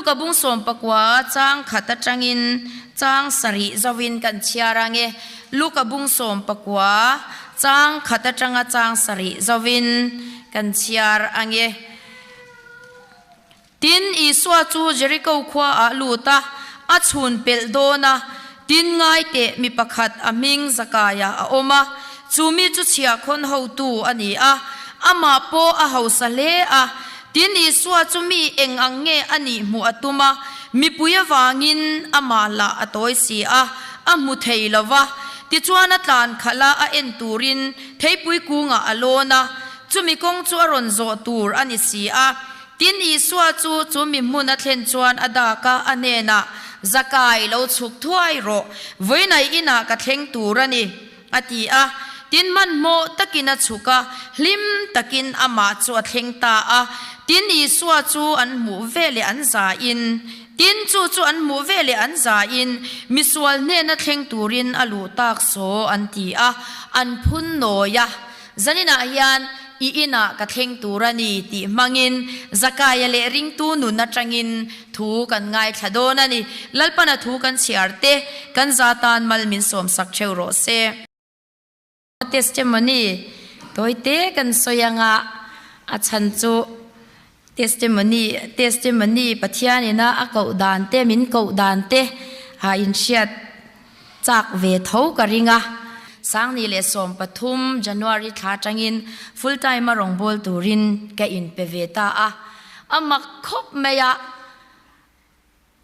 Luka bung 19 chang khat atangin chang sarih zovin kan chhiar ange. Luka bung 19 chang khat atanga chang sarih zovin kan chhiar ange. Tin, Isua chu Jeriko khua ah lut a, a chhun pelh dawn a, tin ngai teh mi pakhat a hming Zakaia a awm a, chu mi chu chhiahkhawn hotu a ni a, amah pawh a hausa hle a. Tin, Isua chu mi eng ang nge a nih hmuh a tum a, mipui avangin amah lah a tawi si a, a hmu thei lo va. Tichuan a tlan khalh a, a en turin theipui kungah a lawn a, chumi kawng chu a rawn zawh tur a ni si a. Tin, Isua chu chu mi hmun a thlen chuan a dak a, a hnenah, Zakai, lo chhuk thuai rawh, vawiinai inah ka thleng tur a ni, a ti a. Tin, hmanhmawh takin a chhuk a, hlim takin amah chu a thleng ta a. Tin, Isua chu an hmuh veleh an zain, tin, chu chu an hmuh veleh an zain, misual hnena thleng turin a luh tak saw, an ti a, an phun nawi a. Zaninah hian i inah ka thleng tur a ni tih hmangin Zakaia leh ringtu nun atangin thu kan ngaithla dawn a ni. Lalpana thu kan chhiar te kan za tan mal min sawmsak theuh rawh se. Testimony tawite kan sawi anga a chhan chu Testimony Testimony Pathian ina a koh dan te min koh dan te a inhriat chak ve tho ka ring a. Sangni leh 13 January thla atangin full time a rawngbâwl turin ka inpe ve ta a. A mak khawp mai a,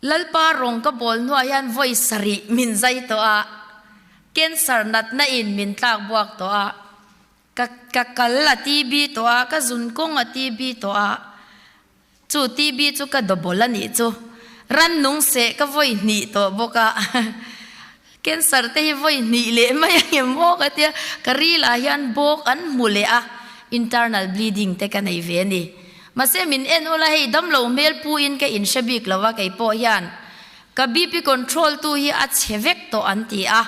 Lalpa rawng ka bawl hnuah hian vawi sarih min zai tawh a, cancer natna in min tlak buak tawh a. Ka ka kal a TB tawh a, ka zun kawng a TB tawh a, chu TB chu ka double a nih chu. Rannung seh ka vawi hnih tawh bawk a, cancer te hi vawi hnih leh mai a ngem maw ka tia, ka ril ah hian bawk an hmu leh a, internal bleeding te ka nei ve a ni. Mahse min en ula hei damlo hmel pu in ka inhre bik lo a kei pawh hian ka BP control tu hi a chhe vek tawh an ti a,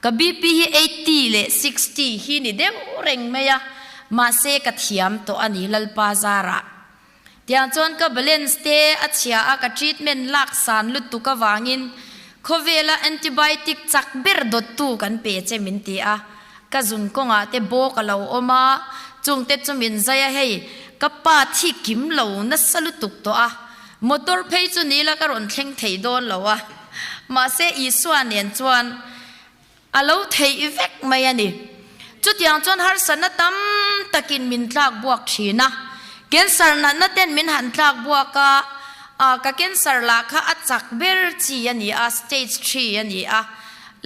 Ka BP hi 80 leh 60 hi ni deuh reng mai a, mahse ka thiam tawh a ni Lalpa zarah. Tiang chuan ka balance te a chhia a, ka treatment lak san lutuk avangin khawvela antibiotic chak ber dawttu kan pe che min ti a, ka zun kawngah te bawk a lo awm a, chungte chu min zai a hei ka pa thi kim lo nasa lutuk tawh a, motor phei chu ni la ka rawn thleng thei dawn lo a. Mahse Isua nen chuan a lo theih vek mai a ni. Chutiang chuan harsatna tam takin min tlak buak thin a. Cancer natna ten min han tlak buak a, a ka cancer lah kha a chak ber chi a ni a, stage three a ni a.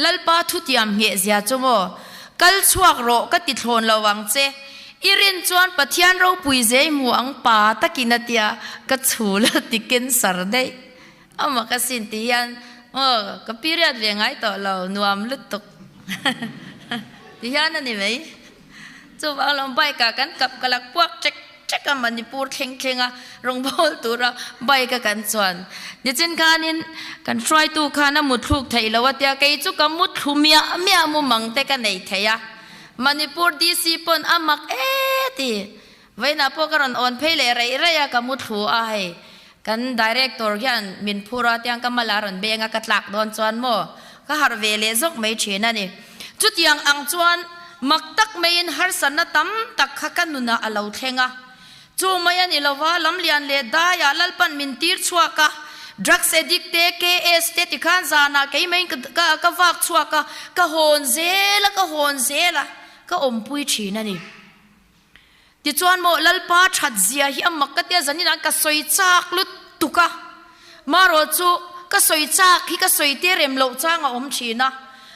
Lalpa thutiam ngheh zia chu maw, kal chhuak rawh ka ti thlawn lo ang che, i rin chuan Pathian ropui zei hmu ang pa takin a tia, ka chhul a ti cancer daih. Amah ka sin ti hian aw ka period ve ngai tawh lo nuam lutuk ti hian a ni mai. Chuvang lawm bike ah kan kap ka lak puak ṭek ṭek a Manipur thleng thleng a rawngbâwl tura bike a kan chuan. Nichin khanin kan hruaitu khan a mutthluk theih lo a tia kei chu ka mutthlu miah miah mumang te ka nei thei a. Manipur DC pawn a mak e ti. Vawiinah pawh ka rawn awn phei leh reih reih a, ka mu thlu a hei. Kan director hian min phur a, tiang ka mala rawn beng a, ka tlak dawn chuan maw ka harh ve leh zawk mai thin a ni. Chutiang ang chuan mak tak maiin harsatna tam tak kha ka nunah a lo thleng a. Chu mai a ni lova, lamlian leh daiah Lalpan min tir chhuak a, drugs addict te, KS te tikhan zanah keimah in ka ka vak chhuak a, ka hawn zel a, ka hawn zel a, ka awmpui thin a ni. Tichuan maw Lalpa that zia hi a mak ka tia zanin ah ka sawi chak lutuk a, marawh chu ka sawi chak hi ka sawi te rem loh chang a awm thin a,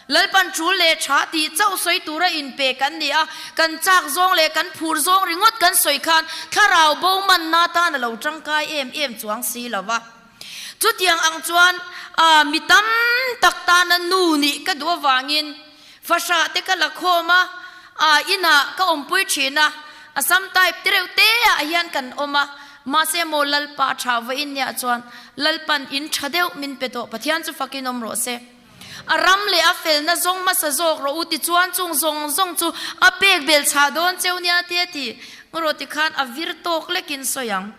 Lalpan tul leh tha tih chauh sawi tura inpe kan ni a, kan chak zawng leh kan phur zawng ringawt kan sawi khan thlarau bo manna tan a lo tangkai em em chuang si lo va. Chutiang ang chuan mi tam tak tana nu nih ka duh avangin fahrah te ka la khawm a, inah ka awmpui thin a, Assam type te reuh te ah hian kan awm a, mahse maw Lalpa tha vawiin nia chuan Lalpan in tha deuh min pe tawh, Pathian chu fakin awm rawh se. A ram leh a felna zawng hmasa zawk rawh u tichuan chung zawng zawng chu a pek bel chhah dawn cheu nia te a ti. Ngarawh tikhan a vir tawk lekin sawi ang.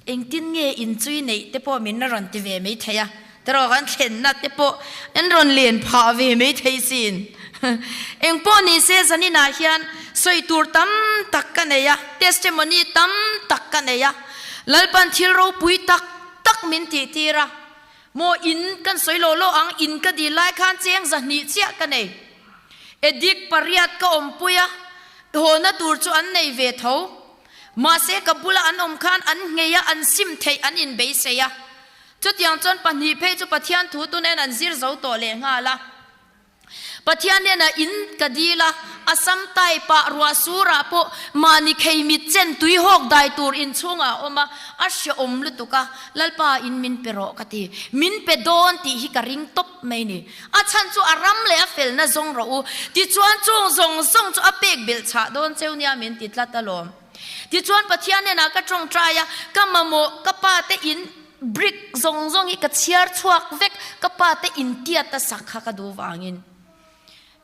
Engtin nge inchui neih te pawh min la rawn ti ve mai thei a, tiraw kan thlenna te pawh an rawn len phah ve mai thei sin. Engpawh ni se zaninah hian sawi tur tam tak ka nei a, testimony tam tak ka nei a, Lalpan thil ropui tak tak min tih tir a, maw in kan sawi law law ang, in ka dil lai khan cheng 200 chiah ka nei. Edik pariat ka awmpui a, hawna tur chu an nei ve tho. Mahse ka bula an awm khan an nghei a, an sim theih an inbeisei a. Chutiang chuan pahnih phei chu Pathian thu tu nen an zir zo tawh leh nghal a. Pathian hnenah in ka dil a, a sam tai pah ruah surah pawh mahni khei mit chen tui hawk dai tur inchhungah a awm a, a hrehawm lutuk a, Lalpa in min pe rawh ka ti. Min pe dawn tih hi ka ring tawp mai ni. A chhan chu a ram leh a felna zawng rawh u. Tichuan chung zawng zawng chu a pek belh chhah dawn cheu nia min ti tlat alawm. Tichuan Pathian hnenah ka tawngtai a, ka mamawh ka pa te in brick zawng zawng hi ka chhiar chhuak vek, ka pa te in tiat a sak kha ka duh vangin.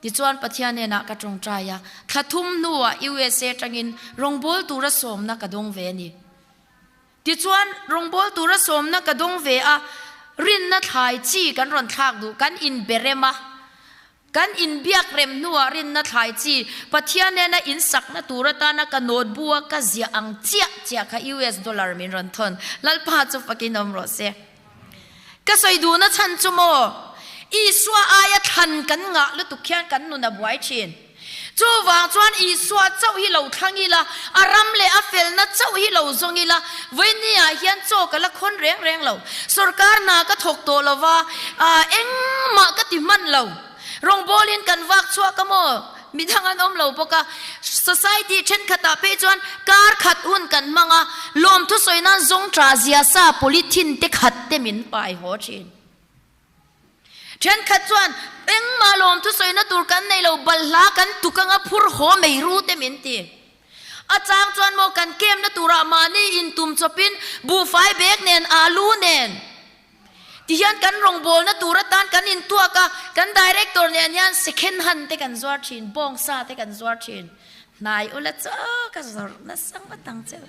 Tichuan Pathian hnenah ka tawngtai a, thla thum hnuah USA tangin rawngbawl tura sawmna ka dawng ve a ni. Tichuan, rawngbawl tura sawmna ka dawng ve a, rinna thlai chi kan rawn thlak duh, kan inberem a. Kan inbiak rem hnuah rinna thlai chi Pathian nena insakna tur atana ka notebook a ka ziah ang chiah chiah kha US dollar min rawn thawn. Lalpa chu fakin awm rawh se. Ka sawi duhna chhan chu maw? Isua aia thlan kan ngah lutuk hian kan nun a buai thin. Chuvang chuan Isua chauh hi lo thlang ila, a ram leh a felna chauh hi lo zawng ila, vawinia hian chaw ka la khawn reng reng lo. Sorkar hna ka thawk tawh lo va, engmah ka ti hman lo. Rawngbawlin kan vak chhuak a maw? Midang an awm lo bawk a. Society thenkhatah phei chuan kar khat hun kan hmang a, lawmthu sawi nan zawng tha zia sa polythene te khat te min pai haw thin. Thenkhat chuan, Engmah lawmthu sawina tur kan nei lo, balhla kan tuk anga phur haw mai ru te min ti. A chang chuan maw kan kemna turah mahni intum chawpin buhfai bag nen alu nen tihian kan rawngbawlna tur atan kan intuak a, kan director nen hian second hand te kan zuar thin, bawngsa te kan zuar thin. Hnai ula chaw ka zawrh nasa ngawt ang che.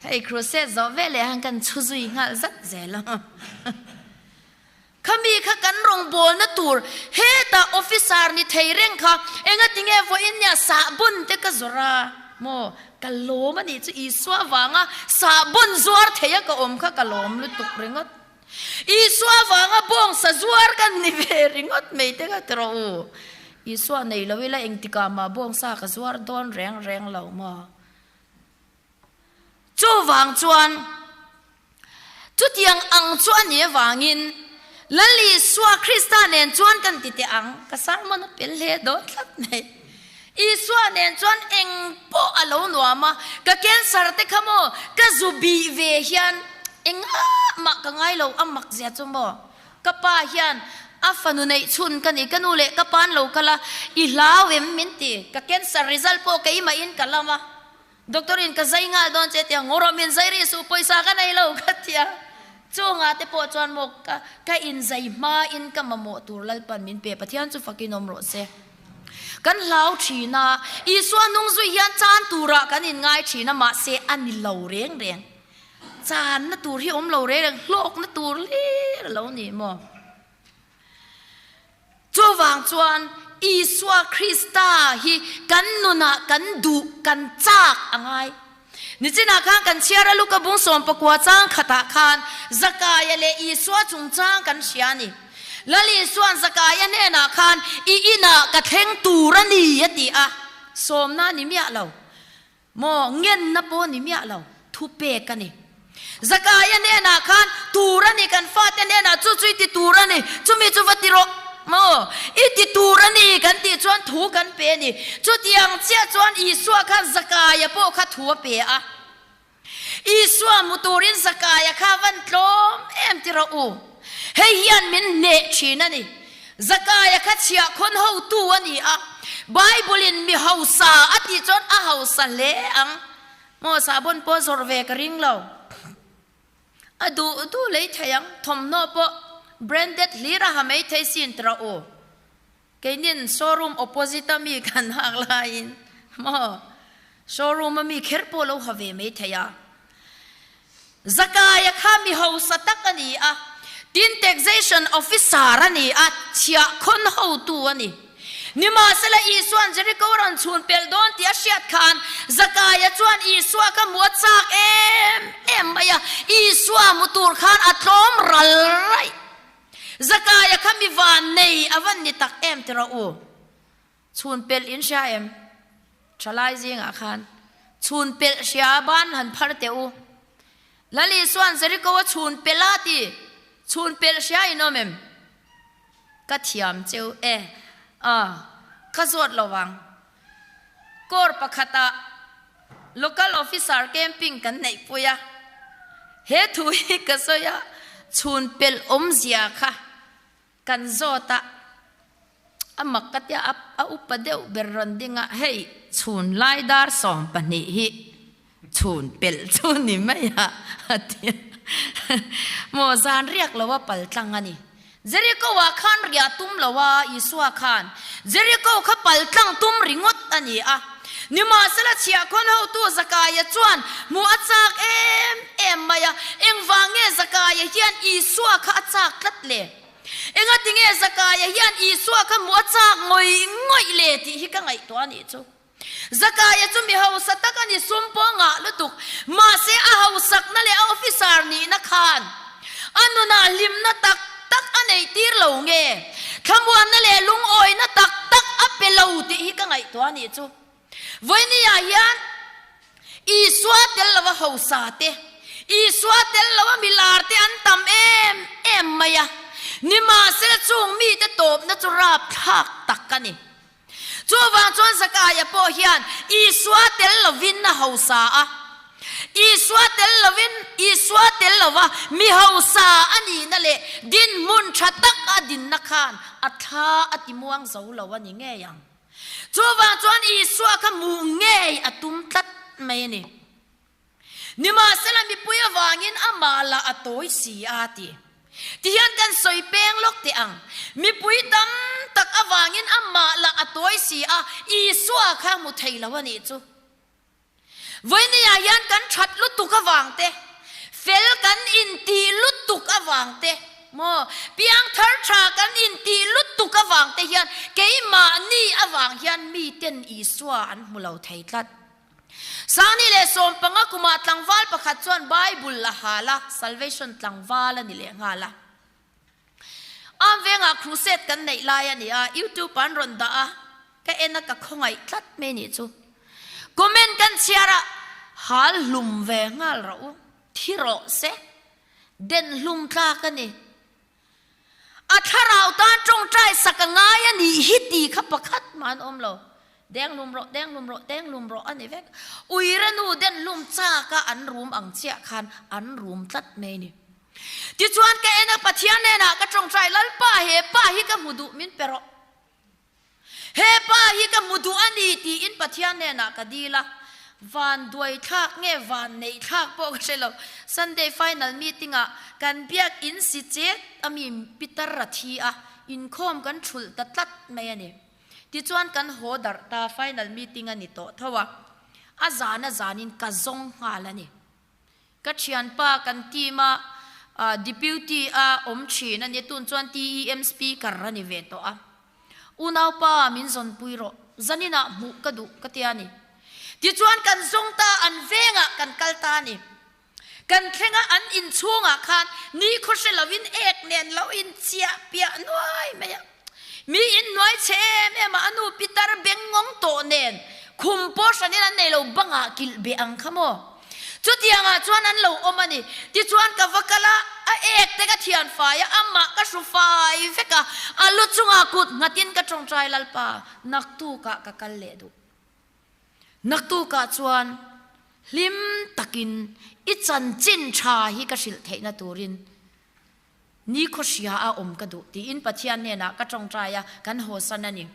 Hei crusade zawh veleh han kan chhu zui nghal zat zel a. Khami kha kan rawngbawlna tur hetah officer ni thei reng kha engatinge vawiin nia sahbawn te ka zawrh a maw ka lawm a nih chu Isua vanga sahbawn zuar thei a ka awm kha ka lawm lutuk ringawt. Isua vanga bawngsa zuar kan ni ve ringawt mai te kha ti rawh u. Isua nei lo ila engtikah mah bawngsa ka zuar dawn reng reng lo maw. Chuvang chuan, chutiang ang chu a nih avangin, Lal Isua Krista nen chuan kan ti teh ang, ka sermon a pel hle dawn tlat mai. Isua nen chuan eng pawh a lo nuam a, ka cancer te kha maw, ka zu bih ve hian engah mah ka ngai lo, a mak zia chu maw, ka pa hian a fanu neih chhun ka ni, ka nu leh ka pa'n lo kal a, i hlau em min ti, ka cancer result pawh keimahin ka lam a. Doctor in ka zai nghal dawn che tia ngawrawh min zai rih suh pawisa ka nei lo ka ti a. Chungah te pawh chuan maw ka ka in zai hma in ka mamawh tur Lalpan min pe Pathian chu fakin awm rawh se. Kan hlau thin a, Isua nung zui hian chan turah kan in ngai thin a mahse a ni lo reng reng. Channa tur hi awm lo reng reng hlawkna tur hlir a lo ni maw. Chuvang chuan Isua Krista hi kan nunah kan duh, kan chak a ngai. Nichinah khan kan chhiar a Luka bung 19 chang khatah khan Zakaia leh Isua chungchang kan hria a ni. Lal Isua'n Zakaia hnenah khan I inah ka thleng tur a ni a ti a, sawmna a ni miah lo. Maw, ngenna pawh ni miah lo, thu pek a ni. Zakaia hnenah khan, Tur a ni, kan fate hnenah chu chu i ti tur a ni, chumi chu va ti rawh. Maw, i ti tur a ni kan tih chuan thu kan pe a ni. Chutiang chiah chuan Isua khan Zakaia pawh kha thu a pe a. Isua hmu turin Zakaia kha van tlawm em ti rawh u. Hei hian min hneh thin a ni. Zakaia kha chhiahkhawn hotu a ni a, Bible-in mi hausa a tih chuan a hausa hle ang. Maw sahbawn pawh zawrh ve ka ring lo. A duh duh lei thei ang, thawmhnaw pawh branded hlir a ha mai thei sin ti rawh u. Keinin showroom opposite a mi kan hak laiin maw showroom a mi kher pawh lo ha ve mai thei a. Zakaia kha mi hausa tak a ni a, tin taxation officer a ni a, chhiahkhawn hotu a ni. Nimahsela Isua'n Jeriko a rawn chhun pelh dawn tih a hriat khan Zakaia chuan Isua kha hmu a chak em em mai a, Isua hmu tur khan a tlawm ral raih. Zakaia kha mi van nei a van ni tak em ti rawh u. Chhun pelh in hria em? Thalai zingah khan chhun pelh hria ban han phar teh u. Lal Isua'n Jeriko a chhun pelh a ti. Chhun pelh hria in awm em? Ka thiam cheu e. A, ka zawt lo vang. Corps pakhatah Local Officer camping kan neihpui a. He thu hi ka sawi a, chhun pelh awmzia kha Kan zawt a, a mak ka tia a, a upa deuh ber rawn ding a, hei chhun lai dar 12 hi chhun pelh chu ni mai a, a ti a. Maw zan riak lo a pal tlang a ni. Jericho ah khan riah tum lo a, Isua khan Jericho kha pal tlang tum ringawt a ni a. Nimahsela chhiahkhawn hotu Zakaia chuan hmuh a chak em em mai a, engvang nge Zakaia hian Isua kha a chak tlat le? Engati nge Zakaia hian Isua kha hmuh a chak ngawih ngawih le tih hi ka ngaihtuah a nih chu. Zakaia chu mi hausa tak a ni, sum pawh ngah lutuk, mahse a hausakna leh a officer nihna khan a nunah hlimna tak tak a neih tir lo nge, thlamuanna leh lungawina tak tak a pe lo tih hi ka ngaihtuah a nih chu. Vawinia hian Isua tel lova hausa te, Isua tel lova milar te an tam em em mai a, nimahsela chung mite tawpna chu rapthlak tak a ni. Chuvang chuan Zakaia pawh hian Isua tel lovin a hausa a. Isua tel lovin, Isua tel lova mi hausa a nihna leh dinhmun tha tak a dinna khan a thla a ti muang zo lo a ni ngei ang. Chuvang chuan Isua kha hmuh ngei a tum tlat mai a ni. Nimahsela mipui avangin amah lah a tawi si a ti. Tihian kan sawi peng lawk teh ang. Mipui tam tak avangin amah lah a tawi si a, Isua kha hmu thei lo a nih chu. Vawinia hian kan that lutuk avang te, fel kan intih lutuk avang te, maw, piangthar tha kan intih lutuk avang te hian keimahni avang hian miten Isua an hmu lo thei tlat. Sangni leh 15 kumah tlangval pakhat chuan Bible a hal a, Salvation tlangval a ni leh nghal a. Am vengah crusade kan neih lai a ni a, YouTube an rawn dah a, ka en a ka khawngaih tlat mai nih chu. Comment kan chhiar a, hal hlum ve nghal rawh u, thi rawh se, den hlum tlak a ni. A thlarau tan tawngtai sak a ngai a nih hi tih kha pakhat mah an awm lo. Deng hlum rawh, deng hlum rawh, deng hlum rawh a ni vek. Uirenu den hlum chak a an rum ang chiah khan an rum tlat mai a ni. Tichuan ka en a Pathian hnenah ka tawngtai, Lalpa he pa hi ka hmu duh min pe rawh. He pa hi ka hmu duh a ni tiin Pathian hnenah ka dil a, van duai thlak nge van neih thlak pawh ka hre lo. Sunday final meeting ah kan biak in si chet a mi Peter a thi a, inkhawm kan thulh ta tlat mai a ni. Tichuan kan haw darh ta, final meeting a ni tawh tho a, a zan a zanin ka zawng nghal a ni. Ka thianpa kan team a Deputy a awm thin a nia, tun chuan TEM Speaker a ni ve tawh a. Unaupa min zawnpui rawh, zaninah hmuh ka duh ka tia ni. Tichuan kan zawng ta, an vengah kan kal ta a ni. Kan thleng a, an inchhungah khan nikhaw hre lovin ek nen lo inchiah piah nuai mai a. Mi in hnuai chhe em em a, a nu pitar beng ngawng tawh nen khum pawh hranin an nei lo, bangah kilh beh ang kha maw? Chutiangah chuan an lo awm a ni. Tichuan ka va kal a, a ek te ka thian fai a, amah ka hru fai vek a, a lu chungah kut nghatin ka tawngtai Lalpa, naktukah ka kal leh duh. Naktukah chuan hlim takin i chanchin tha hi ka hrilh theihna turin Ni khawhria a awm ka duh tiin Pathian hnenah ka tawngtai a, kan hawsan a ni.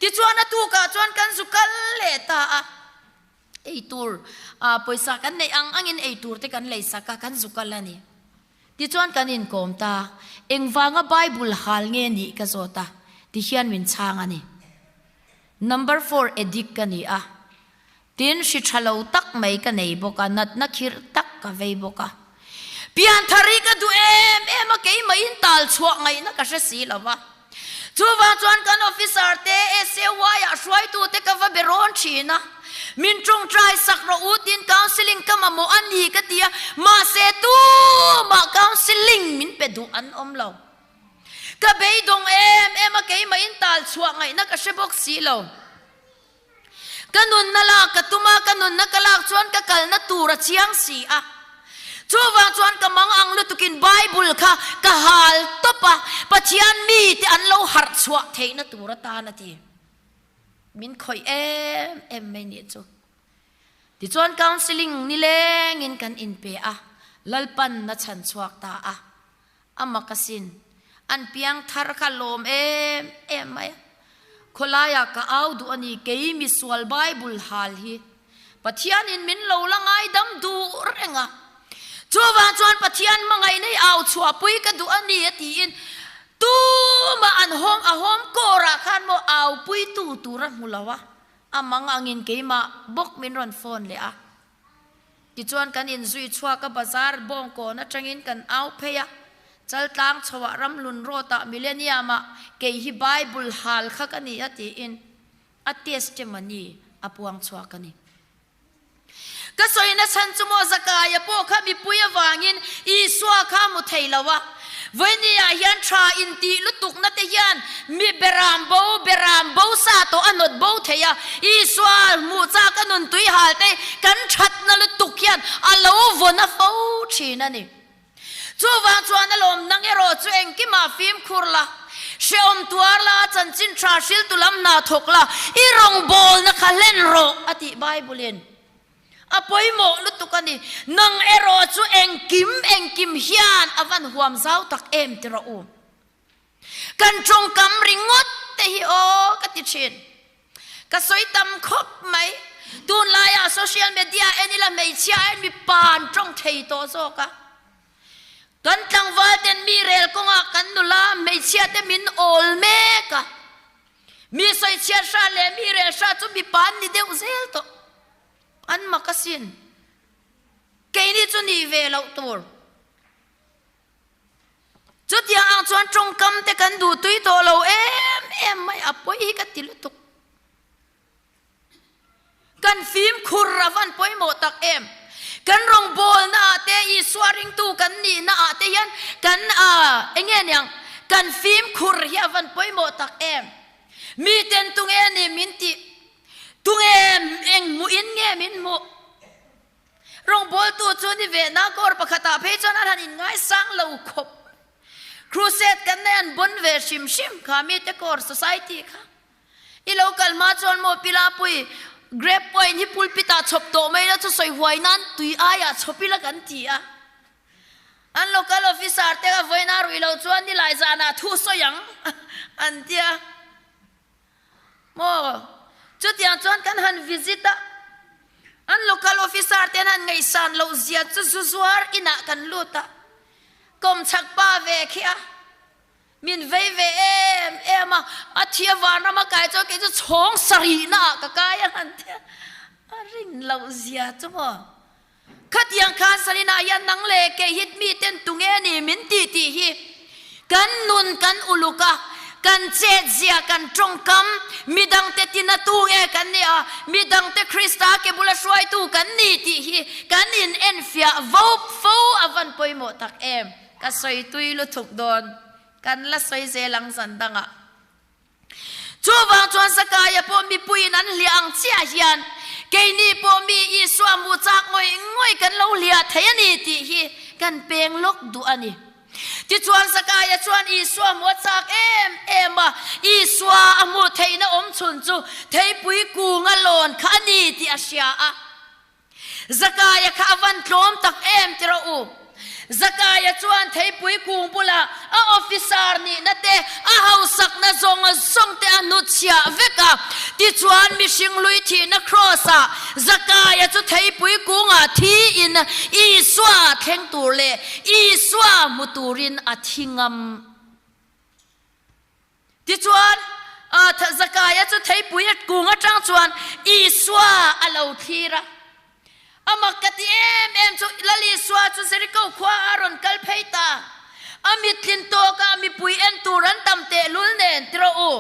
Tichuan a tukah chuan kan zu kal leh ta a, eitur pawisa kan neih ang angin eitur te kan lei sak a, kan zu kal a ni. Tichuan kan inkawm ta, engvanga Bible hal nge nih ka zawt a, tihian min chhang a ni. Number four addict ka ni a, tin hri tha lo tak mai ka nei bawk a, natna khirh tak ka vei bawk a. Pianthar hi ka duh em em a, keimah in tal chhuah ngaihna ka hre si lo va. Chuvang chuan kan officer te, SAY ah hruaitu te ka va be rawn thin a, min tawngtai sak rawh u tiin counselling ka mamawh a ni ka ti a, mahse tumah counselling min pe duh an awm lo. Ka beidawng em em a, keimah in tal chhuah ngaihna ka hre bawk si lo. Ka nunna lak ka tum a, ka nunna ka lak chuan ka kalna tur a chiang si a. Chuvang chuan ka mang ang lutukin Bible kha ka hal tawp a, Pathian mite an lo harh chhuah theihna tur atan a ti. Min khawih em em mai nih chu. Tichuan counselling nilengin kan inpe a, Lalpan na chhan chhuak ta a. A mak asin. An piang thar kha lawm em em mai a. Khawlaiah ka au duh a ni, kei misual Bible hal hi. Pathianin min lo la ngaidam duh reng a. Chuvang chuan Pathian hmangaihna hi au chhuahpui ka duh a ni a tiin tumah an hawng a hawm kawrah khan maw aupuitu tur a hmu lo a. A mang angin keimah bawk min rawn phone leh a. Tichuan kan inzui chhuak a, bazar bawngkawn atangin kan au phei a, Chaltlang chhoah Ramhlun Road-ah Millennium-ah kei hi Bible hal kha ka ni a tiin a testimony a puang chhuak a ni. Ka sawina chhan chu maw Zakaia pawh kha mipui avangin Isua kha a hmu thei lo a, Vawinia hian tha intih lutukna te hian mi beram bo beram bo sa tawh a nawt bo thei a, Isua hmuh chak a nun tui hal te kan thatna lutuk hian a lo vawn a fo thin a ni. Chuvang chuan a lawm nang erawh chu engkimah fimkhur la, hrehawm tuar la, chanchin tha hriltu lam hna thawk la, i rawngbawlna kha hlen rawh a tih Bible-in. A pawimawh lutuk a ni. Nang erawh chu engkim engkim hian a van huam zau tak em ti rawh u. Kan tawngkam ringawt te hi aw ka ti thin. Ka sawi tam khawp mai. Tunlaiah social media en ila hmeichhia en mipa an tawng thei tawh zawk a. Kan tlangval ten mi rel kawngah kan nula hmeichhia te min awl mek a. Mi sawichhiat hra leh mi rel hra chu mipa an ni deuh zel tawh. An mak asin. Keini chu nih ve loh tur. Chutiang ang chuan tawngkam te kan duh tui tawh lo em em mai, a pawi hi ka ti lutuk. Kan fimkhur a van pawimawh tak em. Kan rawngbawlna ah te, Isua ringtu kan nihna ah te hian kan eng nge niang, kan fimkhur hi a van pawimawh tak em. Miten tunge ni min tih Tunge eng hmuh in nge min hmuh? Rawngbawltu chu ni ve na kawr pakhatah phei chuan an han inngaisang lo khawp. Crusade kan nei an bon ve hrim hrim kha mite kawr society kha. I lo kal hma chuan maw Pilapui grape wine hi pulpit ah chhawp tawh mai la chu sawi huai nan tui aiah chhawp ila kan ti a. An local officer te kha vawiin a ruih loh chuan nilai zanah thu sawi ang an tia. Maw? Chutiang chuan kan han visit a, an local officer ten han ngaihsan loh zia chu zu zuar inah kan lut a, kawmchhak pa ve khi a, min vei ve em em a, a thi a vanram a kai chuan kei chu chhawng sarihna ah ka kai a han ti a, a rin loh zia chu maw? Khatiang khan Salina hian nang leh kei hi miten tunge ni min ti tih hi kan nun kan uluk a, kan chetzia, kan tawngkam, midangte tinatu nge kan ni a, midangte Krista ke bula hruaitu kan ni tih hi kan in enfiah vo fo a van pawimawh tak em. Ka sawi tui lutuk dawn, kan la sawi zel ang zan dangah. Chuvang chuan Zakaia pawh mipuiin an hliah ang chiah hian keini pawh mi Isua hmuh chak ngawih ngawih kan lo hliah thei a ni tih hi kan peng lawk duh a ni. Tichuan Zakaia chuan Isua hmuh a chak em em a, Isua a hmuh theihna awm chhun chu theipui kunga lawn kha a ni tih a hria a. Zakaia kha a van tlawm tak em ti rawh u. Zakaia chuan theipui kung bulah a officer nihna te, a hausakna zawng zawng te a hnutchhiah vek a. Tichuan mihring hlui thihna kraws-ah Zakaia chu theipui kungah thiin Isua thleng tur leh Isua hmu turin a thi ngam. Tichuan, Zakaia chu theipui a kung atang chuan Isua a lo thlir a. A mak ka ti em em chu Lal Isua chu Jeriko khua a rawn kal phei ta. A mittlin tawkah mipui en tur an tam tehlul nen ti rawh u.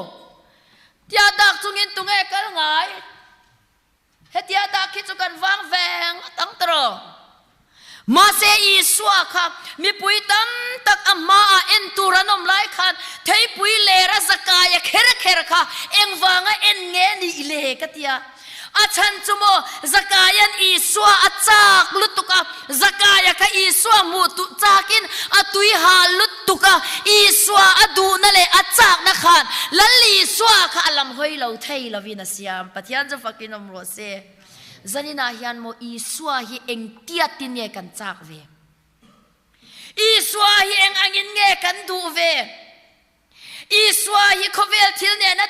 Tia dak chungin tunge kal ngai? Hetia dak hi chu kan vang veng a tang ta rawh. Mahse Isua kha mipui tam tak a hmaah en tur an awm lai khan theipui ler a zakai a kher kher kha engvanga en nge nih le ka tia. A chhan chu maw Zakaia'n Isua a chak lutuk a, Zakaia kha Isua hmuh tuh chakin a tui hal lutuk a, Isua a duhna leh a chakna khan Lal Isua kha a lam hawi lo thei lovin a siam. Pathian chu fakin awm rawh se. Zaninah hian maw Isua hi engtiatin nge kan chak ve? Isua hi eng angin nge kan duh ve? Isua hi khawvel thil nena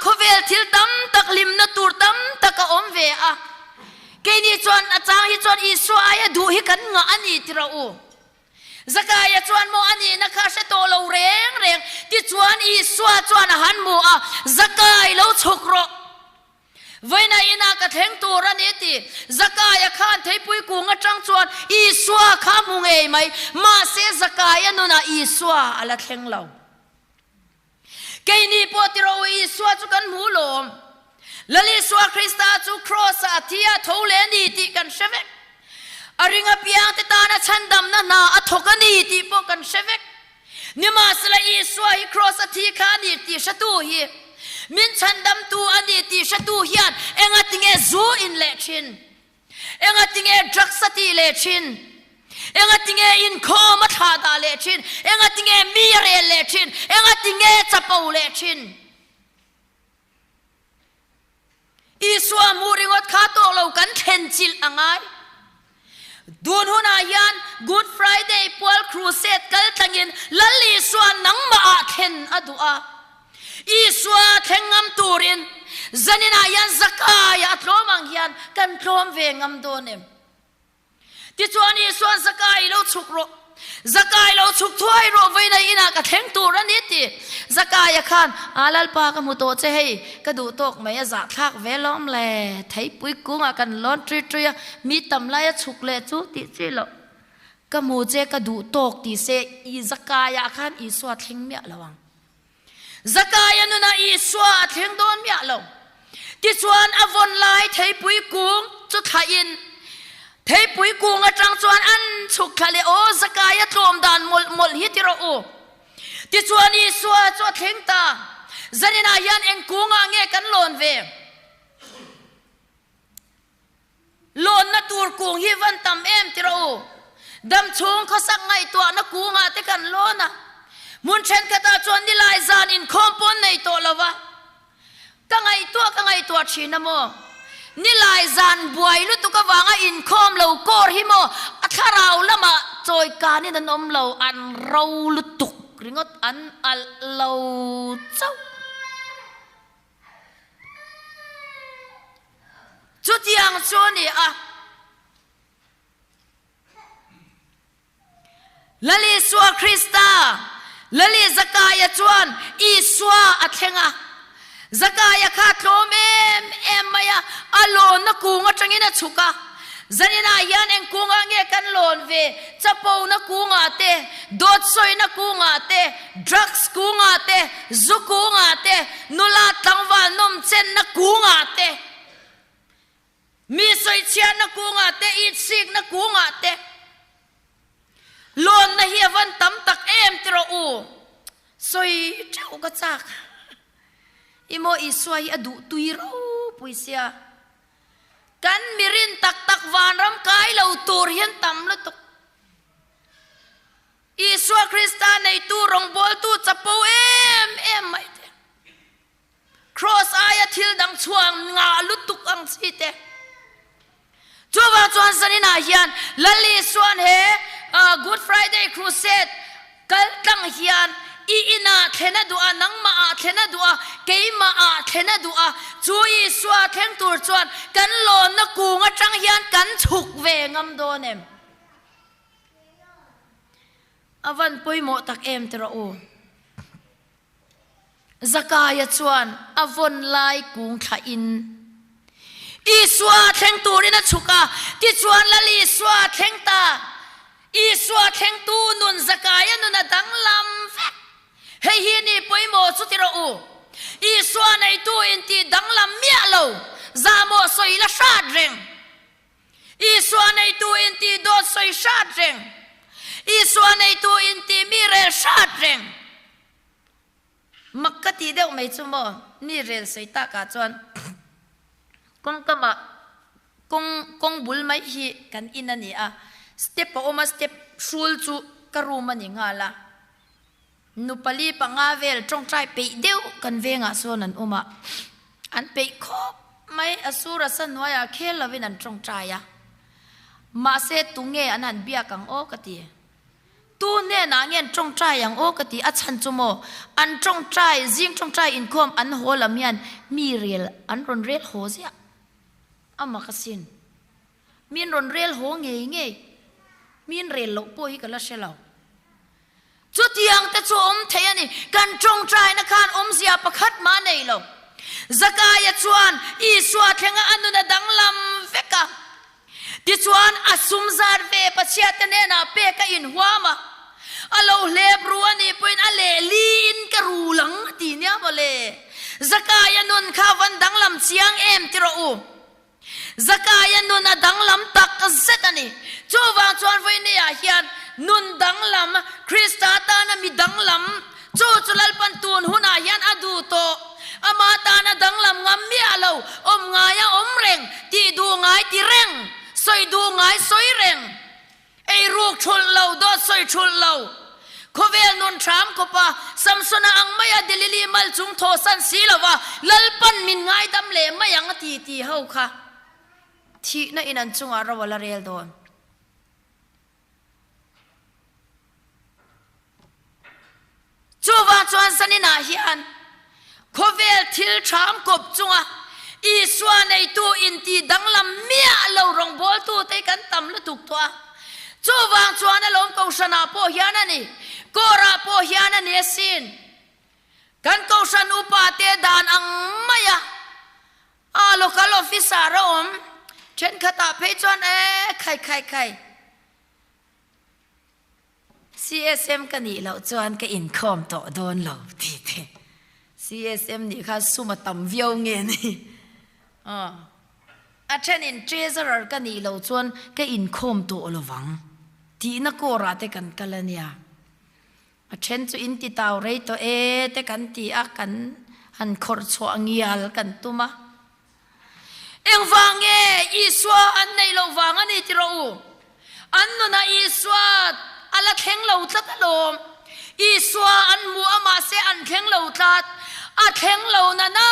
khawvel thil tam tak hlimna tur tam tak a awm ve a. Keini chuan a chang hi chuan Isua aia duh hi kan ngah a ni ti rawh u. Zakaia chuan maw a nihna kha hre tawh lo reng reng tichuan Isua chuan a han hmu a, Zakai lo chhuk rawh. Vawiina inah ka thleng tur a ni ti. Zakaia khan theipui kung atang chuan Isua kha hmu ngei mai. Mahse Zakaia nunah Isua a la thleng lo. Keini pawh ti rawh u, Isua chu kan hmu lawm. Lal Isua Krista chu Kraws-ah a thi a, tho leh a ni tih kan hre vek. A ring apiangte tana chhandamna hna a thawk a ni tih pawh kan hre vek. Nimahsela Isua hi Kraws a thi kha a ni tih hretu hi, min chhandamtu a ni tih hretu hian engatinge zu in leh thin? Engatinge drugs a tih leh thin? Engatinge inkhawm a thlah dah leh thin? Engatinge mi a rel leh thin? Engatinge chapo leh thin? Isua hmuh ringawt kha tawh lo kan thlen chilh a ngai. Tun hunah hian Good Friday pual crusade kal tlangin Lal Isua nangmah ah thlen a duh a. Isua thleng ngam turin zaninah hian Zakaia a tlawm ang hian kan tlawm ve ngam dawn em? Tichuan Isua'n Zakai lo chhuk rawh, Zakai lo chhuk thuai rawh, vawiina inah ka thleng tur a ni ti. Zakaia khan, A Lalpa ka hmu tawh che hei, ka duh tawk mai a zahthlak ve lawm le, theipui kungah kan lawn ṭui ṭui a, mi tam laia chhuk leh chu tih chi loh. Ka hmu che ka duh tawk ti se i Zakaia khan Isua thleng miah lo ang. Zakaia nunah Isua a thleng dawn miah lo. Tichuan a vawn lai theipui kung chu thlahin theipui kung atang chuan an chhuk thla leh aw Zakaia tlawm dan mawlh mawlh hi ti rawh u. Tichuan Isua chu a thleng ta. Zaninah hian eng kungah nge kan lawn ve? Lawnna tur kung hi van tam em ti rawh u. Dam chhung khawsak ngaihtuahna kungah te kan lawn a. Hmun thenkhatah chuan nilai zan inkhawm pawn nei tawh lo va. Ka ngaihtuah ka ngaihtuah thin a maw? Nilai zan buai lutuk avanga inkhawm lo kawr hi maw a thlarau lamah chawi kanin an awm lo, an ro lutuk ringawt an alh lo chauh. Chutiang chu a ni a. Lal Isua Krista, Lal Zakaia chuan Isua a thleng a. Zakaia kha a tlawm em em mai a, a lawnna kung atangin a chhuk a. Zaninah hian eng kungah nge kan lawn ve? Chapona kungah te, dawt sawina kungah te, drugs kungah te, zu kungah te, nula tlangval nawmchenna kungah te, mi sawichhiatna kungah te, itsikna kungah te. Lawnna hi a van tam tak em ti rawh u. Sawi teuh ka chak. I maw Isua hi a duh tui ropui sia. Kan mirin tak tak vanram kai lo tur hian tam lutuk. Isua Krista neitu rawngbawltu chapo em em mai te. Kraws aia thil dang chhuang ngah lutuk ang chi te. Chuvang chuan zaninah hian Lal Isua'n he Good Friday Crusade kal tlang hian i inah thlen a duh a, nangmah ah thlen a duh a, keimah ah thlen a duh a, chu Isua thleng tur chuan kan lawnna kung atang hian kan chhuk ve ngam dawn em? A van pawimawh tak em ti rawh u. Zakaia chuan a vawn lai kung thlah in. Isua thleng turin a chhuk a, tichuan Lal Isua a thleng ta. Isua thlengtu nun Zakaia nun a danglam vek. Hei hi ni pawimawh chu ti rawh u. Isua neitu intih danglam miah lo, zahmawh sawi la hrat reng. Isua neitu intih dawt sawi hrat reng. Isua neitu intih mi rel hrat reng. Mak ka tih deuh mai chu maw, mi rel sawi takah chuan kawngkamah kawng kawng bul mai hi kan in a ni a, step a awm a, step hrul chu ka room a ni nghal a. Nu pali panga vel tawngtai peih deuh kan vengah sawn an awm a, an peih khawp mai, a sur a sa hnuaiah khel lovin an tawngtai a, mahse tunge an han biak ang aw ka ti. Tu hnenah nge an tawngtai ang aw ka ti, a chhan chu maw an tawngtai, zing tawngtai inkhawm an haw lam hian mi rel an rawn rel haw ziah a mak asin. Min rawn rel haw ngei ngei, min rel loh pawh hi ka la hre lo. Chutiang te chu awm thei a ni, kan tawngtaina khan awmzia pakhat mah nei lo. Zakaia chuan Isua thlenga a nun a danglam vek a. Tichuan a sum zat ve Pathiate hnenah pek a inhuam a, a lo hlep ru a nih pawhin a lehliin ka rul ang a ti nia mawle. Zakaia nun kha van danglam chiang em ti rawh u. Zakaia nun a danglam tak zet a ni. Chuvang chuan vawineah hian nun danglam, Krista tana mi danglam, chu chu Lalpan tun hunah hian a duh tawh. Ama tana danglam ngam miah lo, awm ngaia awm reng, tih duh ngai ti reng, sawi duh ngai sawi reng. Ei ruk thulh lo, dawt sawi thulh lo. Khawvel nun hram khawpa Samsona ang maia Delili mal chung thawhsan si lova Lalpan min ngaidam leh mai ang a ti ti ho kha thihna in an chungah ro a la rel dawn. Chuvang chuan zaninah hian khawvel thil ṭham kawp chunga Isua neitu inti danglam miah lo rawngbawltute hi kan tam lutuk tawh a. Chuvang chuan alawm Kohhranah pawh hian a ni, Kawrah pawh hian a ni asin. Kan Kohhran upate dan ang maia a local officer a awm ṭhenkhatah phei chuan e khai khai khai. CSM ka nih loh chuan ka inkhawm tawh dawn lo ti te. CSM nih kha sum a tam viau nge ni. Aw. A thenin treasurer ka nih loh chuan ka inkhawm tawh lo vang tihna kawrah te kan kal a nia. A then chu in ti tau rei tawh e te kan ti a, kan han khawrh chhuah ngial kan tum a. Engvang nge Isua an neih loh vang a ni ti rawh u? An nunah Isua a la thleng lo tlat alawm. Isua an hmu a mahse an thleng lo tlat. A thleng lo na na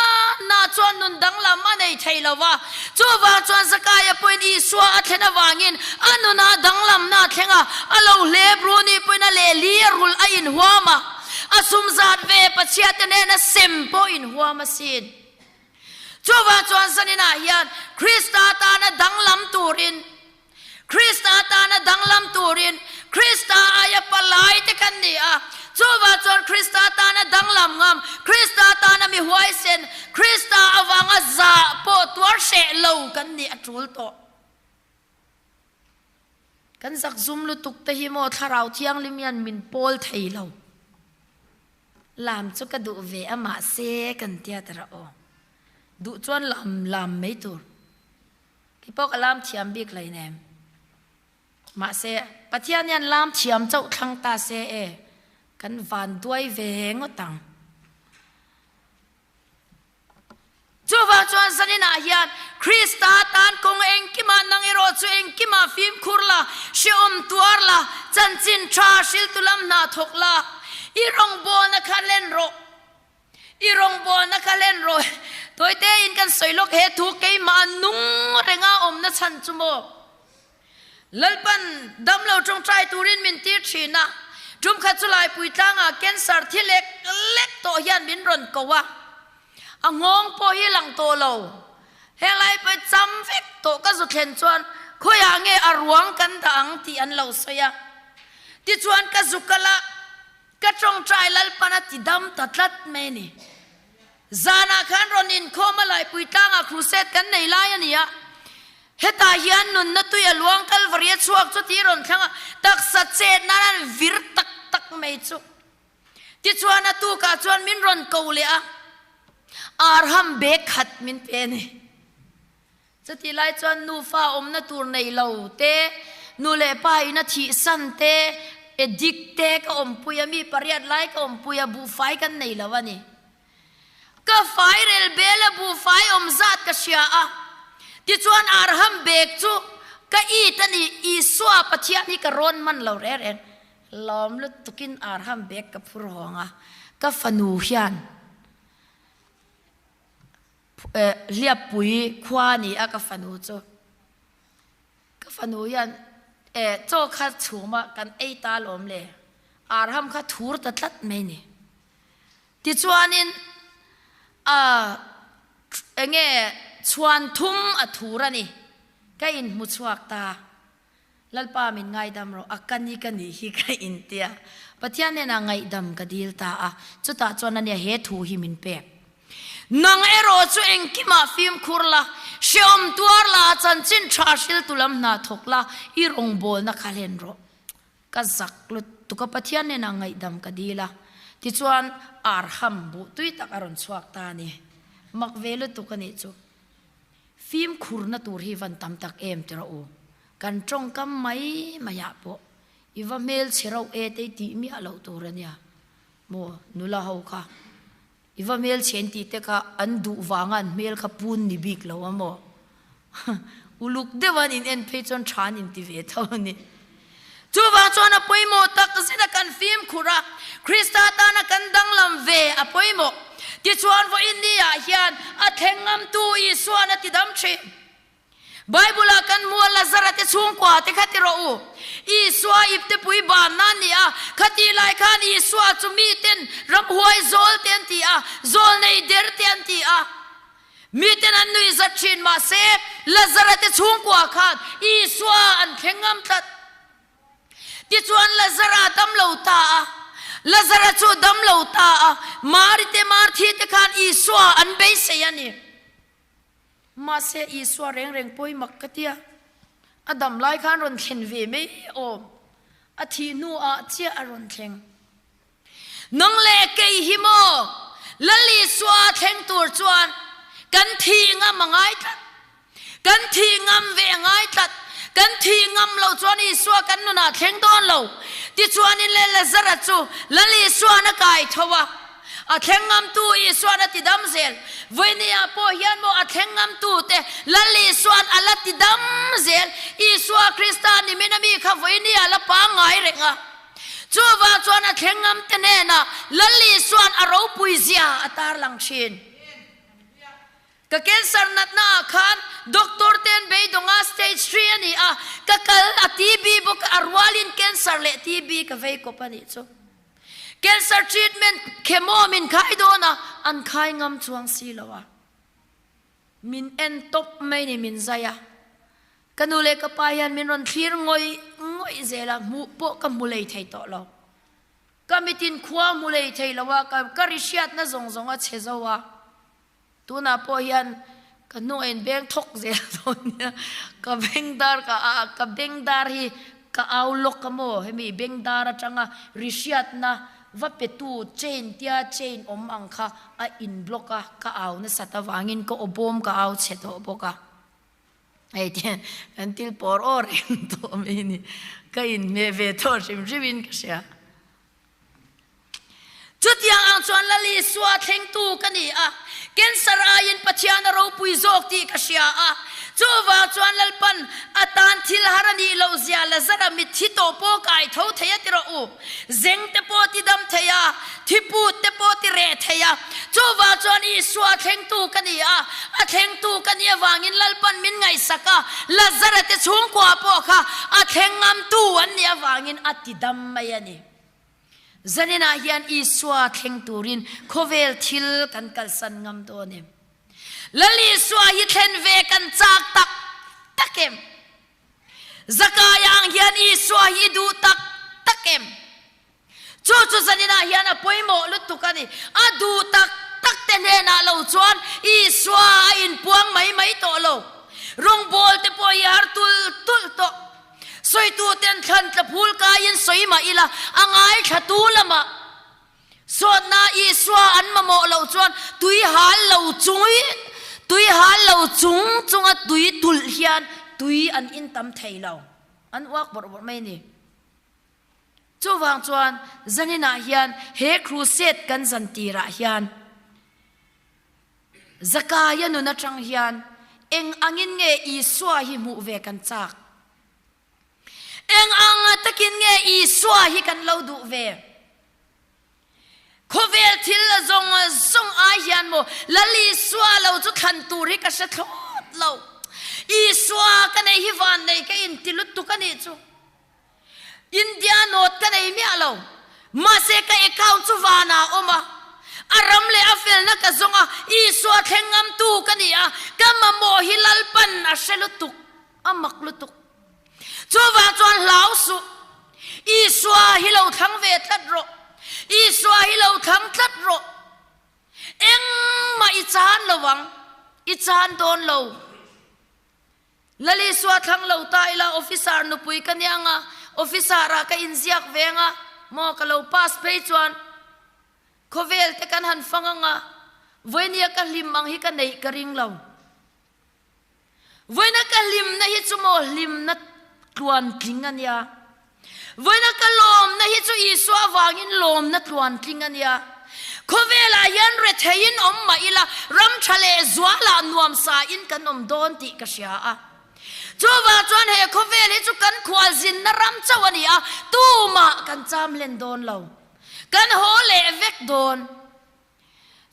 na chuan nun danglam a nei thei lo va. Chuvang chuan Zakaia pawhin Isua a thlen avangin a nunah danglamna a thleng a, a lo hlep ru nih pawhin a lehli a rulh a inhuam a, a sum zat ve Pathiate nena sem pawh inhuam asin. Chuvang chuan zaninah hian Krista tana danglam turin, Krista tana danglam turin Krista aia palai te kan ni a. Chuvang chuan Krista tana danglam ngam, Krista tana mi huaisen, Krista avanga zah pawh tuar hreh lo kan nih a tul tawh. Kan zakzum lutuk te hi maw Thlarau Thianghlim hian min pawl thei lo. Lam chu ka duh ve a mahse kan tia ta rah aw. Duh chuan lam lam mai tur. Kei pawh ka lam thiam bik hlei nem. Mahse Pathian hian lam thiam chauh thlang ta se e kan van duai ve ngawt ang. Chuvang chuan zaninah hian Krista tan kawng engkimah nang erawh chu engkimah fimkhur la, hrehawm tuar la, chanchin tha hriltu lam hna thawk la, i rawngbawlna kha len rawh. I rawngbawlna kha len rawh. Tawite in kan sawi lawk he thu keimah nung renga awmna chhan chu maw? Lalpan damlo tawngtai turin min tir thin a, tum khat chu Laipui tlangah cancer thi lek lek tawh hian min rawn ko a, a nghawng pawh hi lang tawh lo. Heng lai pawh cham vek tawh ka zu thlen chuan khawiah nge a ruang kan dah ang tih an lo sawi a. Tichuan ka zu kal a, ka tawngtai Lalpan a ti dam ta tlat mai a ni. Zanah khan rawn inkhawm a Laipui tlangah crusade kan nei lai a ni a. Hetah hian nunna tui a luang Kalvari a chhuak chu tih rawn thlang a, taksa chet nan an vir tak tak mai chu. Tichuan a tukah chuan min rawn ko leh a, Arham bag khat min pe a ni. Chutih lai chuan nufa awmna tur nei lo te, nu leh pa in a thihsan te, addict te ka awmpui a, mi pariat lai ka awmpui a, buhfai kan nei lo a ni. Ka fai rel bel a buhfai awm zat ka hria a, tichuan Arham bag chu ka it a ni, Isua Pathian hi ka rawn hman lo reng reng. Lawm lutukin Arham bag ka phur hawng a, ka fanu hian Hliappui khua a ni a ka fanu chu. Ka fanu hian chaw kha chhum a kan ei ta alawm le, Arham kha thur ta tlat mai ni. Tichuanin enge chhuan thum a thur a ni, ka inhmu chhuak ta. Lalpa min ngaidam rawh, a ka ni ka nih hi ka intia. Pathian hnenah ngaihdam ka dil ta a, chutah chuan ania he thu hi min pek. Nang erawh chu engkimah fimkhur la, hrehawm tuar la, chanchin tha hriltu lam hna thawk la, i rawngbawlna kha hlen rawh. Ka zak lutuk a, Pathian hnenah ngaihdam ka dil a, tichuan arham buh tui tak a rawn chhuak ta a ni. Mak ve lutuk a nih chu. Fimkhurna tur hi van tam tak em ti rawh u. Kan tawngkam mai maiah pawh i va hmelchhe rauh e te i tih miah loh tur a nia maw nula ho kha. I va hmelchhe an tih te kha an duh vanga an hmel kha pun ni bik lo a maw. Uluk deuh an in en phei chuan tha an inti ve tho a ni. Chuvang chuan a pawimawh tak zet a kan fimkhur a, Krista tana kan danglam ve a pawimawh. Tichuan vawiin ni ah hian a thleng ngamtu Isuan a ti dam thin. Bible ah kan hmu a Lazara te chhungkua te kha ti rawh u. Isua iptepui banna a ni a, khatih lai khan Isua chu miten ramhuai zawl te an ti a, zawlnei der te an ti a. Miten an nuih zat thin mahse Lazara te chhungkua khan Isua an thleng ngam tlat. Tichuan Lazara a dam lo ta a, Lazara chu a dam lo ta a, Mari te Marthi te khan Isua an beisei a ni. Mahse Isua reng reng pawi mak ka tia, a dam lai khan rawn thlen ve mai awm, a thih hnu ah chiah a rawn thleng. Nang leh kei hi maw Lal Isua thleng tur chuan kan thih ngam a ngai tlat. Kan thih ngam ve a ngai tlat. Kan thih ngam lo chuan Isua kan nunah thleng dawn lo. Tichuanin le Lazara chu Lal Isua'n a kai tho a. A thleng ngamtu Isua'n a ti dam zel. Vawinia pawh hian maw a thleng ngamtu te Lal Isua'n a la ti dam zel. Isua Krista nimin a mi kha vawinia a la pangngai reng a. Chuvang chuan a thleng ngam te hnenah Lal Isua'n a ropui zia a tarlang thin. Ka cancer natna ah khan doctor ten beidawng a stage three a ni a, ka kal a TB bawk a, a rualin cancer leh TB ka vei kawp a nih chu. Cancer treatment chemo min khai dawn a, an khai ngam chuang si lo a. Min en tawp mai ni min zai a, ka nu leh ka pa hian min rawn thlir ngawih ngawih zel a, hmuh pawh ka hmu lei thei tawh lo. Ka mitin khua hmu lei thei lo a, ka ka ri hriatna zawng zawng a chhe zo a, tunah pawh hian ka hnungah in beng thawk zel dawn nia, ka bengdar ka a ka bengdar hi ka au lawk a maw hemi bengdar atanga ri hriatna Va petu chain tia chain awm ang kha a in block a, ka au nasat avangin ka aw bawm ka au chhe tawh bawk a. Hei te kan til pawr aw reng tawh mai ni. Ka inhmeh ve tawh hrim hrim in ka hria. Chutiang ang chuan Lal Isua thlengtu ka ni a, cancer aiin Pathian a ropui zawk tih ka hria a. Chuvang chuan Lalpan a tan thil har a nih loh zia Lazara mitthi tawh pawh kai tho thei a ti rawh u. Zeng te pawh ti dam thei a, thiput te pawh ti reh thei a. Chuvang chuan Isua thlengtu ka ni a, a thlengtu ka nih avangin Lalpan min ngaihsak a, Lazara te chhungkua pawh kha a thleng ngamtu an nih avangin a ti dam mai a ni. Zaninah hian Isua thleng turin khawvel thil kan kalsan ngam dawn em? Lal Isua hi thlen ve kan chak tak tak em? Zakaia ang hian Isua hi i duh tak tak em? Chu chu zaninah hian a pawimawh lutuk a ni. A duh tak tak te hnenah lo chuan Isua a inpuang mai mai tawh lo. Rawngbawl te pawh hi har tulh tulh tawh. Sawitu ten thlan tla phul kaiin sawi mah ila a ngaithlatu lamah Sawtna Isua an mamawh loh chuan tui hal lo chung tui hal lo chung chunga tui tulh hian tui an in tam thei lo. An uak bawrh bawrh mai a ni. Chuvang chuan zaninah hian he crusade kan zan tirah hian Zakaia nun atang hian eng angin nge Isua hi hmuh ve kan chak? Eng ang takin nge Isua hi kan lo duh ve? Khawvel thil zawng zawng ai hian maw Lal Isua lo chu thlan tur hi ka hre thlawt lo. Isua ka nei hi vannei ka inti lutuk a nih chu. India note ka nei miah lo. Mahse ka account chu vanah a awm a. A ram leh a felna ka zawng a, Isua thleng ngamtu ka ni a, ka mamawh hi Lalpan a hre lutuk, a mak lutuk. Chuvang chuan hlau suh. Isua hi lo thlang ve tlat rawh. Isua hi lo thlang tlat rawh. Engmah i chan lo ang, i chan dawn lo. Lalisua thlang lo ta ila officer nupui ka nia anga, officer ah ka inziak ve anga, maw ka lo pass phei chuan khawvel te kan han fang anga, vawinia ka hlim ang hi ka neih ka ring lo. Vawiina ka hlimna hi chu maw hlimna tluantling a nia. Vawiina ka lawmna hi chu Isua avangin lawmna tluantling a nia. Khawvelah hian retheiin awm mah ila, ram tha leh zualah nuamsain kan awm dawn tih ka hria a. Chuvang chuan he khawvel hi chu kan khualzinna ram chauh a ni a, tumah kan cham hlen dawn lo. Kan haw leh vek dawn.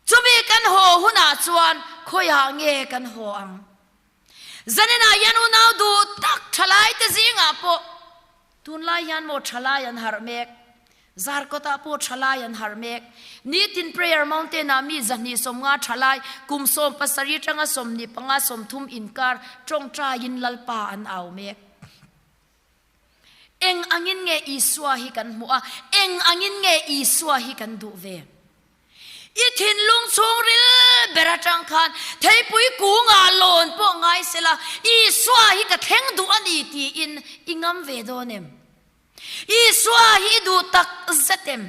Chumi kan haw hunah chuan khawiah nge kan haw ang? Zaninah hian unau duh tak thalaite zingah pawh tunlai hian maw thalai an harh mek. Zarkawtah pawh thalai an harh mek. Nitin Prayer Mountain-ah mi 250 thalai kum 17 atanga 25 30 inkar tawngtaiin Lalpa an au mek. Eng angin nge Isua hi kan hmuh a, eng angin nge Isua hi kan duh ve? I thinlung chhungril ber atang khan theipui kungah lawn pawh ngai sela, Isua hi ka thleng duh a ni tiin i ngam ve dawn em? Isua hi i duh tak zet em?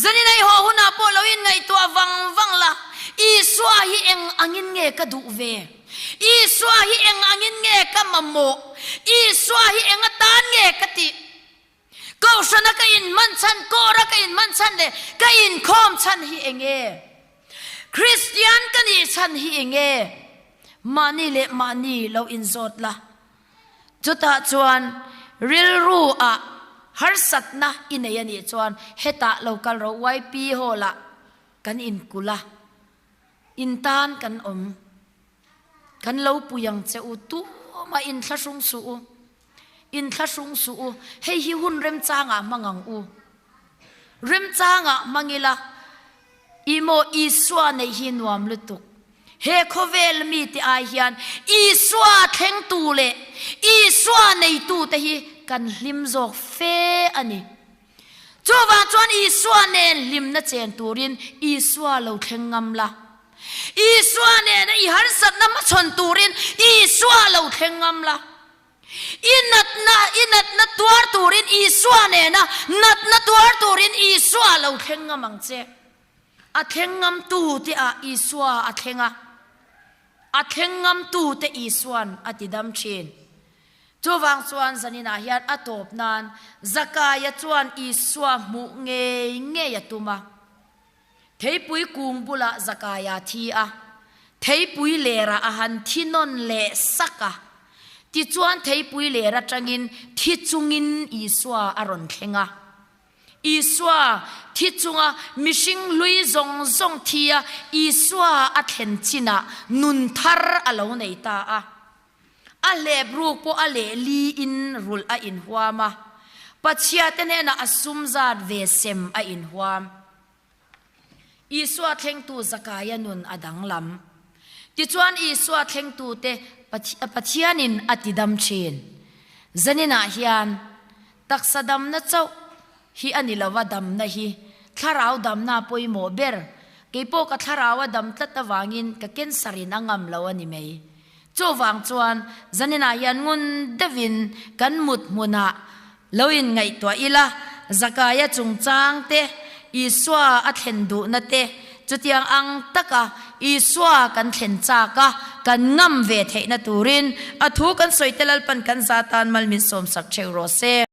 Zanin a i haw hunah pawh lo inngaihtuah vang vang la, Isua hi eng angin nge ka duh ve? Isua hi eng angin nge ka mamawh? Isua hi eng atan nge ka tih? Kohhrana ka inhman chhan, kawra ka inhman chhan leh ka inkhawm chhan hi eng nge? Kristian ka nih chhan hi eng nge? Mahni leh mahni lo inzawt la. Chutah chuan rilru ah harsatna i nei a nih chuan hetah lo kal ro YP Hall ah kan inkulh a, in tan kan awm. Kan lo pui ang che u, tumah inthlahrung suh u, inthlahrung suh u, hei hi hun remchangah hmang ang u. Remchangah hmang ila, I maw Isua neih hi nuam lutuk. He khawvel mite ai hian Isua thlengtu leh Isua neitute hi kan hlim zawk fe a ni. Chuvang chuan Isua nen hlimna chen turin Isua lo thleng ngam la. Isua nena i harsatna hmachhawn turin Isua lo thleng ngam la. I natna, i natna tuar turin Isua nena natna tuar turin Isua lo thleng ngam ang che. A thleng ngamtu te ah Isua a thleng a, a thleng ngamtu te Isuan a ti dam thin. Chuvang chuan zaninah hian a tawp nan Zakaia chuan Isua hmuh ngei ngei a tum a. Theipui kung bulah Zakaia thi a, theipui lerah a han thi nawn leh sak a. Tichuan theipui ler atangin thi chungin Isua a rawn thleng a. Isua thi chunga mihring hlui zawng zawng thi a, Isua a thlen chinah nun thar a lo nei ta a. A hlep ruk pawh a leh liin rulh a inhuam a, Pathiate hnenah a sum zat ve sem a inhuam. Isua thlengtu Zakaia nun a danglam. Tichuan Isua thlengtute Pathianin a tidam thin. Zaninah hian taksa damna chauh hi a ni lova damna hi thlarau damna pawimawh ber. Keipawh ka thlarau a dam tlat avangin ka cancer in a ngam lo a ni mai. Chuvang chuan zaninah hian ngun deuhin kan mut hmunah lo in ngaihtuah ila, Zakaia chungchang te, Isua a thlen duhna te, chutiang ang taka Isua kan thlen chak a, kan ngam ve theihna turin a thu kan sawi te Lalpan kan za tan mal min sawmsak theuh rawh se.